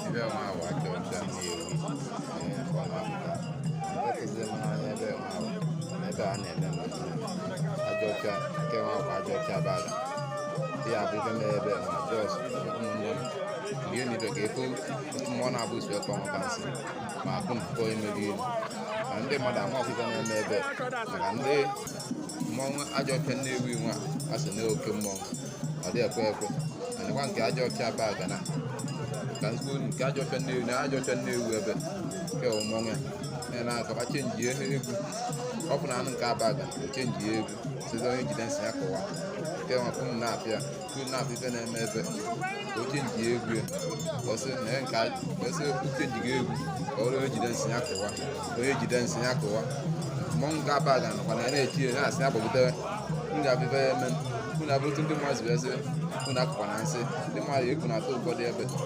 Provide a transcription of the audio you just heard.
Ibe nwa ahụ ajọ ọcha Nnewi ee ka ọ na-apụta. Nke tụziri m n'anya ebe nwa ahụ na ebe a na-eme mmemme ajọ ọcha nke nwa ahụ ajọ ọcha baga ya bụ ife mere ebe nwa jos. Ụmụnne m, rie na ibe ka efu otu mmụọ na-abụ isi ọkọ nwoke nsị ma akụ mpụkọ emeri elu ma ndị mmadụ ama ọkụkọ na-eme ebe maka ndị mmọnwụ ajọ ọcha Nnewi nwa a sị na oke mmọnwụ ọ dị ekwe ekwe manakwa nke ajọ ọcha baga na ka nzukọ nke ajọ ọcha Nnewi na ajọ ọcha Nnewi ebe nke bụ mmọnwụ ya na-akaba change egwu. Ọ bụ na anụ nke abaga o change egwu sizi onye jide nsị ya kụwa nke nwa kum na-apịa kum na-apịa ife na-eme ebe ka o change egwu ya ka ọ sị na ya nke ka ọ sị o change egwu ka ọ bụrụ onye jide nsị ya kụwa, onye jide nsị ya kụwa. Mmọnwụ nke abaga nọkwa na ya na-echi ya na-asị ya gbagotere m ga-abịa ife ya eme unu abụrụ otu ndị mmadụ si wee sị unu akụkwa na nsị ndị mmadụ egwu na-atụ ụfọdụ ebe.